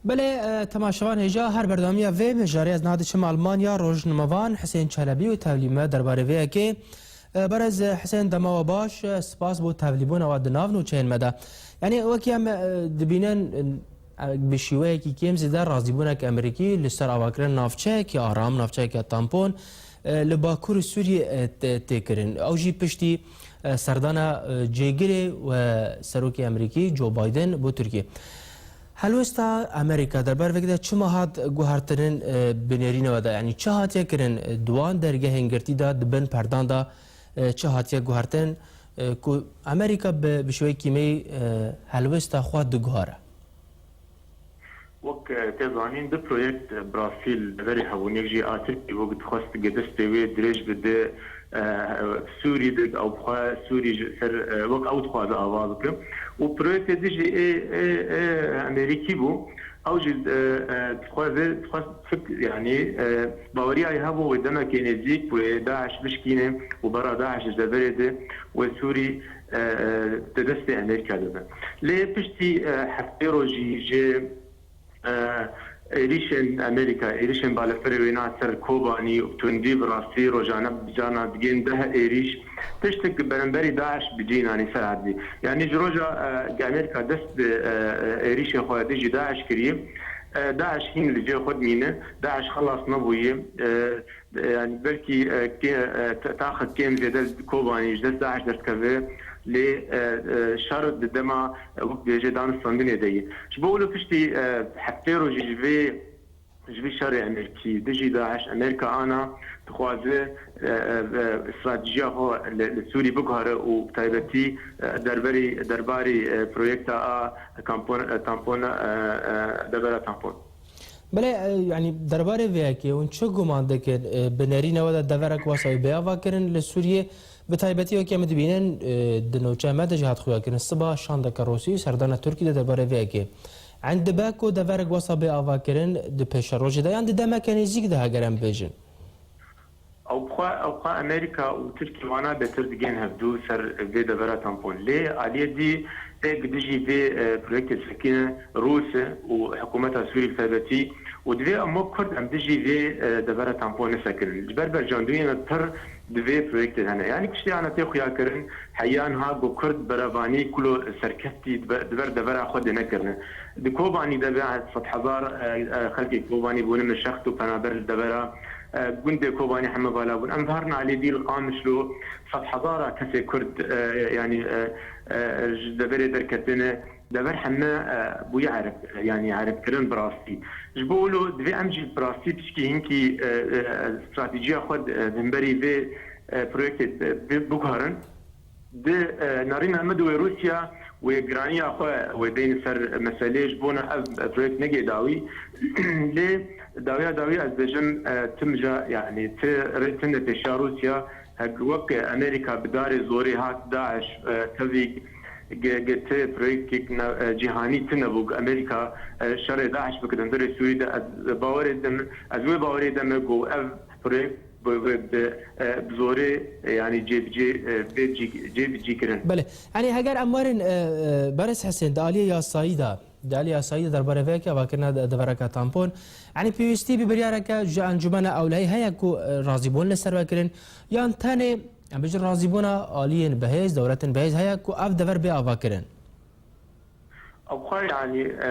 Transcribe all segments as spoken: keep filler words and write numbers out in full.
Belê, e, temaşevan hêja her berdewamiya vê mijarê ez niha diçim Almanya, rojnamevan Hisên Çelebî û tevlî me derbarê vê yekê. E, berez Hisên, dema we baş, e, spas bo tevlîbûna we di nav nûçeyên me de. Yanî wekî em, e, dibînin, e, bi şîweyekî kêm zêde razîbûnek Amerîkî li ser avakirin navçeyekî aram, navçeyeke tampon, e, li Bakur Sûriyê, e, tê, tê kirin. Ew jî piştî, e, serdana, e, cêgirê we serokê Amerîkî Joe Biden bo Tirkiyê. Helwesta Amerîka derbar vê de çima hat guhertinin, e, bi nêrîna we de? Yanî çi hatiye kirin, e, di wan dergehên girtî de, di bin perdan de, e, çi hatiye guhertin, e, ku Amerîka bi, bi şêweyekî kîmeyî, e, helwesta xwe diguhere? Wek, e, te zanîn, du proyekt, e, bi rastî li deverê hebûn. Yek jî a Tirkî bû, dixwest gi destê wê dirêj bide, e, Sûrî de, ew bi xwe Sûrî ji ser, e, wek ew dixwaze ava bike. Û proyektê din jî ê, ê, ê Amerîkî bû. Ew jî, e, e, dixwaze, dixwest fik-, yanî, e, baweriya wê hebû wê demekê nêzîk wê DAIŞ bişkîne û bera DAIŞ ji deverê de wê Sûrî, e, e, di destê Amerîka de be. Lê piştî, e, heftê rojî ji, e, êrîşên Amerîka, êrîşên balefirê wêna ser Kobanî û bi tundî bi rastî rojane bi carna digên deh êrîş, tiştek beramberî DAIŞ bi cî nanî ser erdî. Yanî ji roja, e, Amerîka dest bi, e, e, êrîşê xwe dijî DAIŞ kiriye, e, DAIŞ hîn li cihê xwe dimîne, DAIŞ xelas nebûye. E, e, yanî belkî, e, kê-, e, ta-, taxek kêm zêde Kobanî ji dest DAIŞ derdikeve, lê, e, e, şer di dema, e, wek bêje danistandinê de ye. Ji bo wilo piştî, e, heftê rojî ji vê, ji vî şerê Amerîkî dijî DAIŞ, Amerîka ana dixwaze, e, e, e, stratejiya xwe li, li Sûrî biguhere û bi taybetî, e, derberî, derbarî, e, proyekta a kampon-, e, tampona, e, e, devera tampon. Belê, e, yanî derbarê vê yekê hûn çi guman dikin? E, bi nerîna we de deverek wasa wê bê avakirin li Sûriyê? Bi taybetî wekî em dibînin, e, di nûçeya me de jî hat xuyakirin. Siba şandeke Rûsî û serdana Tirkî de derbarê vê yekê. Eyn dibe ku deverek wasa bê avakirin di pêşerojê de yan di demeke nêzîk de heger em bêjin? Ew xwe, ew xwe Amerîka û Tirkî wana bêtir digên hevdû ser vê devera tampon. Lê aliyê dî pêk dijî vê, e, proyektê sekine Rûs e û hikûmeta Sûrî bi taybetî û divê em wek Kurd em dijî vê, e, devera tampon nesekinin. Ji ber berjandûyê me pir di vê proyektê de hene. Yanî piştî ana tê xuyakirin, heya niha ku Kurd berevanî kulo serkeftî di ber, di ber devera xwe de nekirine. Di Kobanî de be sed hezar, e, e, xelkê Kobanî bûne min şext û penaber li devera, e, gundê Kobanî heme vala bûn. Em biherin alê dî li Qamişlo sed hezara kesê Kurd, e, yanî, e, e, ji deverê derketine. Dever heme, e, bûye ereb, yanî erebkirin bi rastî. Ji bo wilo divê em jî bi rastî pişkî hinkî, e, e, stratejiya xwe, e, hemberî vê, e, proyektê, e, bi-, biguherin. Di, e, nerîna min di wê Rûsya wê giraniya xwe wê deyne ser meselê, ji bona ev proyekt negê dawî. Lê dawiya dawî ez bêjim, e, tim ja, yanî ti rê tune pêşiya Rûsya, hek wek Amerîka bi darê zorê hat DAIŞ, e, tevî ge, ge ti proyektek ne, e, cîhanî tune bû, Amerîka, e, şerê DAIŞ bikidin derê Sûrî de, ez bawerê dim, ez wê bawerê de me ku ev proyekt bi, bi, bi, e, bi zorê, e, yanî cêbicê, e, bê cî-, cêbicî kirin. Belê. Yanî heger em werin, e, e, Beres Hesên, di aliyê yasayî de, di aliyê yasayî de derbarê vê yekê avakirina de-, devereke tampon, yanî pêwîstî bi biryareke ji Encûmena Ewlehî heye ku, e, razîbûn li ser we kirin, yan tenê, em bêjin, razîbûna aliyên bihêz, dewletên bihêz heye ku ev dever bê avakirin? Ew xwe, yanî, e,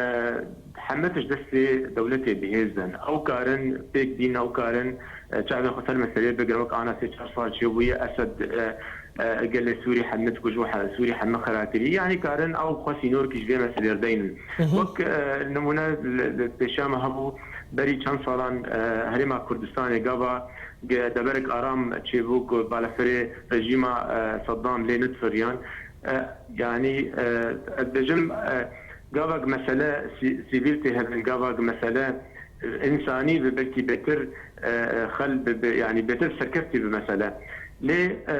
heme tişt destê dewletê bihêz de ne. Ew karin pêk bîn, ew karin, e, çavê xwe ser meseleyê bigirin. Wek ana sê çar sal çêbûye Esed, e, e, gelê Sûrî heme dikuje û he-, Sûrî heme xira kiriye. Yanî karin ew xwe sînorkî ji vê meselê re deynin. Hı hı. Wek, e, nimûne li, li pêşiya me hebû, berî çend salan, e, Herêma Kurdistanê gava ge-, deverek aram çêbû ku balefirê rejîma, e, Saddam lê nedifiriyan. E, yanî, e, ez bêjim, e, gavek mesele sî-, sivîl tê hebin, gavek mesele, e, însanî bi belkî bêtir, e, xel bi, bi, yanî bêtir serkeftî bi mesele. Lê, e,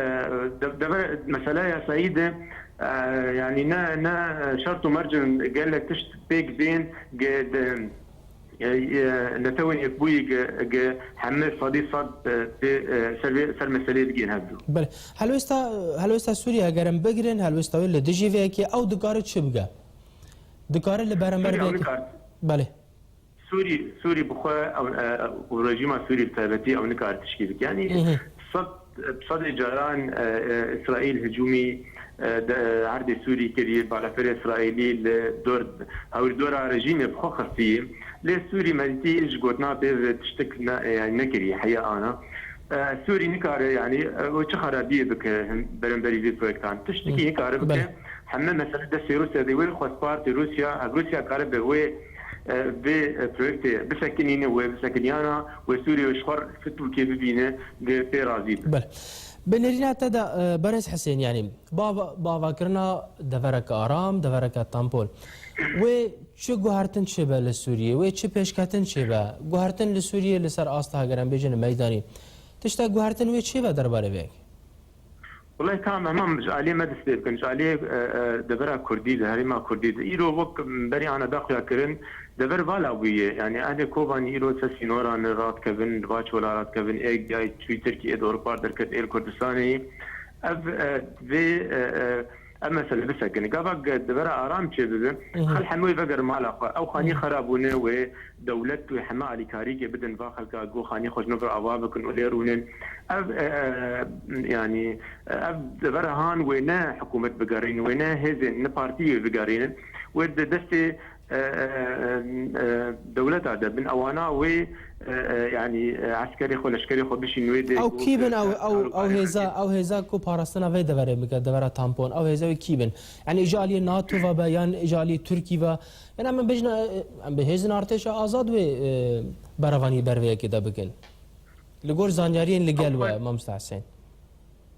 de-, deve-, mesela yasayî de, e, yanî ne, ne şert û mercin gelek tişt pêk bên ge-, de, e, e, Netewên Yekbûyî ge-, ge heme sedî sed, e, pê, e, ser vê, ser meseleyê digihên hevdû. Belê. Helwesta, helwesta Sûriye eger em bigirin, helwesta wê li dijî vê yekê ew dikare çi bike? Dikare li beramber Sûriye vê yekê nikar. Belê. Sûrî, Sûrî bi xwe ew, e, û rejîma Sûrî bi taybetî ew nikare tişkî bike. Yanî Hı hı. sed, bi sedê caran, e, e, Îsraîl hicûmî, e, de, erdê Sûrî kiriye, balafirê Îsraîlî li dor, hewlî dora rejîmê bi xwe xistî. Lê Sûrî medîtî ji gotina pê ve tiştik ne, e, yanî nekiriye heya ana. E, Sûrî nikare, yanî, e, û çi xerabiyê bike hin-, beramberî vê proyektan? Tiştekî Hı. nikare bike. Belê. Heme mesele destê Rûsya de wê xwestpartê Rûsya, ev Rûsya kare be wê, e, vê, e, proyektê bisekinîne, wê bisekiniyana wê Sûriyê ji xwe fit û kê bibîne, vê pê razî be. Belê. Bi nêrîna te de, e, Berez Hisên, yanî bava-, bavakirina devereke aram, devereke tampon. Wê çi guhertin çêbe li Sûriyê? Wê çi pêşketin çêbe? Guhertin li Sûriyê li ser asta hegeran bêjin meydanî. Tiştek guhertin wê çêbe derbarê vê yekê? Wele tam hemam ji aliyê me dest pê bikin, ji aliyê, e, e, devera Kurdî de, herêma Kurdî de. Îro wek berî ana da xuya kirin, dever vala bûye. Yanî ehlê Kobanî îro ser sînoran radikevin, li va çola radikevin, ê giyayî çûyî Tirkiyê, ê di Ewropa derket, ê li Kurdistanê. Ev, e, vê, e, e, ev mesele bisekine. Gava ge-, devera aram çêbibe, Hı hı. xel hemû vegerin mala xwe. Ew xanî Hı. xera bûne wê dewlet wê heme alîkarîkê bidin va xelka ku xanî xwe ji nû ve ava bikin û lê rûnin. Ev, e, e, yanî, e, ev devera han wê ne hikûmet bigerînin, wê ne hêzên, ne partî wê bigerînin. Wê di destê, e, e, e, e, dewleta de bin. Ewana wê, e, e, yanî, e, eskerê xwe, leşkerê xwe bişîn wê dê Ew ku kî bin, ew, ew, ew hêza, ew hêza ku parastina vê deverê bike, devera tampon, ew hêza wê kî bin? Yanî ji aliyê NATO ve be, yan ji aliyê Tirkî ve, Ena min bêjin, em bi hêzên artêşa azad wê, e, berevanî ber vê yekê de bikin. Li gor zanyariyên li gel we, Mamoste Hesên.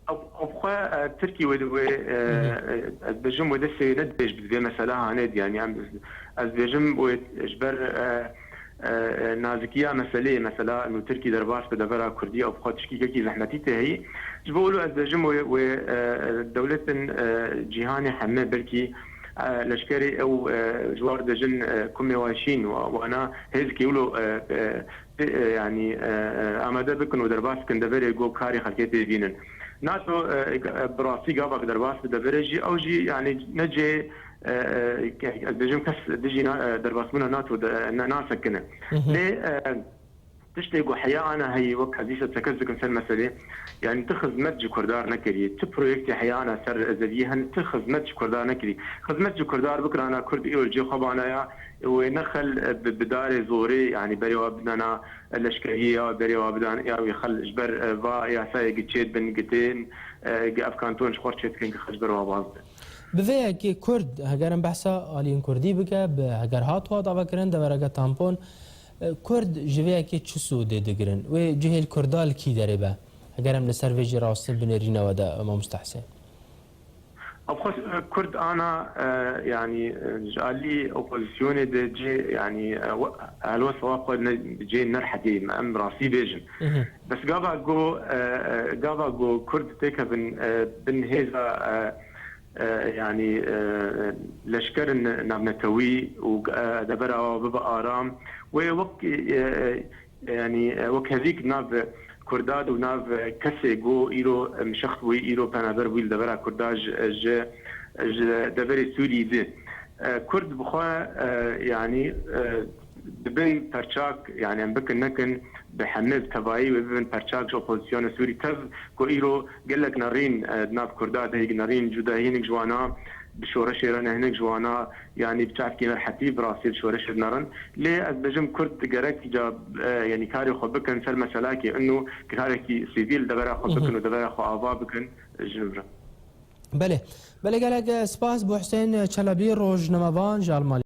Ew, ew xwe, e, Tirkî wê, wê, e, Hı hı. e, ez bêjim wê destê ne dibêj bi vê mesela hanê di, yanî em, ez bêjim wê ji ber, e, e, e, nazikiya meseleyê, mesela, nû Tirkî derbas bi devera Kurdî, ew xwe tişkî kekî zehmetî tê heyî. Ji bo wilo ez bêjim wê, wê, e, dewletên, e, cîhanê heme belkî, e, leşkerê ew, e, ji war dibêjin, e, kumê wa şîn, wa-, wana hêzkê wilo, e, e, e, yanî, e, e, amade bikin û derbas bikin deverê ku karê xelkê tê bînin. NATO, e, e, bi rastî gava ku derbas bi deverê jî, ew jî, yanî, ne cê, e, e, ez bêjim kes dijî na-, e, derbasbûna NATO de, e, ne, nasekine. Hı hı. Lê, e, Tiştê ku heya ana heyî wek ez dîsa tekez dikim ser meselê, yanî ti xizmet ji Kurdan nekiriye, ti proyektê heya ana ser zeviyê hen, ti xizmet ji Kurdan nekiriye. Xizmet ji Kurdan bikirana Kurd îro li cê xwe banaya, wê ne xel, e, bi, bi darê zorê, yanî berê wa bidana, e, leşkeriyê ya, berê wa bidan, ya wê xel ji ber, e, va yasayê gi çêdibin, gi tên, e, gi ev kanton ji xwe çêdikin, gi xel ji ber wa baz be. Bi vê yekê Kurd, heger em behsa aliyên Kurdî bike, bi heger hat hat avakirin devereke tampon, Kurd ji vê yekê çi sûdê digirin? Wê cihê li Kurda li kî derê be? Heger em li ser vê jî rast in binêrîna we de, Mamoste Hesên. Of course, Kurd ana, e, yanî, e, ji alî opozisyonê de cê, yanî, e, we-, helwesta xwe ne, cê nerhedî me, em rastî bêjin. Mhm. Bes gava ku, e, e, gava ku Kurd têkevin, e, bin hêza, e, e, yanî, e, leşkerin navnetewî û, e, devera wa bibe aram. Wê wek, e, e, yanî, e, wek hevîk nav Kurda û nav kesê ku îro, e, mişext bûyî, îro penaber bûyî li devera Kurda ji, ji, ji deverê Sûrî di. E, Kurd bi xwe, e, yanî, e, dibin perçak, yanî em bikin nekin, bi hemî bi tevayî wê bibin perçak ji opozisyona Sûrî. Tev ku îro gelek nerîn, e, di nav Kurda de hêk nerîn, cudahî hinek ji wana, bi şoreşê re ne hinek ji wana, yanî bi çavkî nerhetî bi rastî bi şoreşê re nerin. Lê ez bêjim Kurd gerek ca, e, yanî karê xwe bikin ser meselakê ino, karekî sivîl devera xwe Mhm. bikin û devera xwe ava bikin, e, ji vir. Belê. Belê gelek, e, spas bo Husên Çelebî, rojnamevan ji Almanya.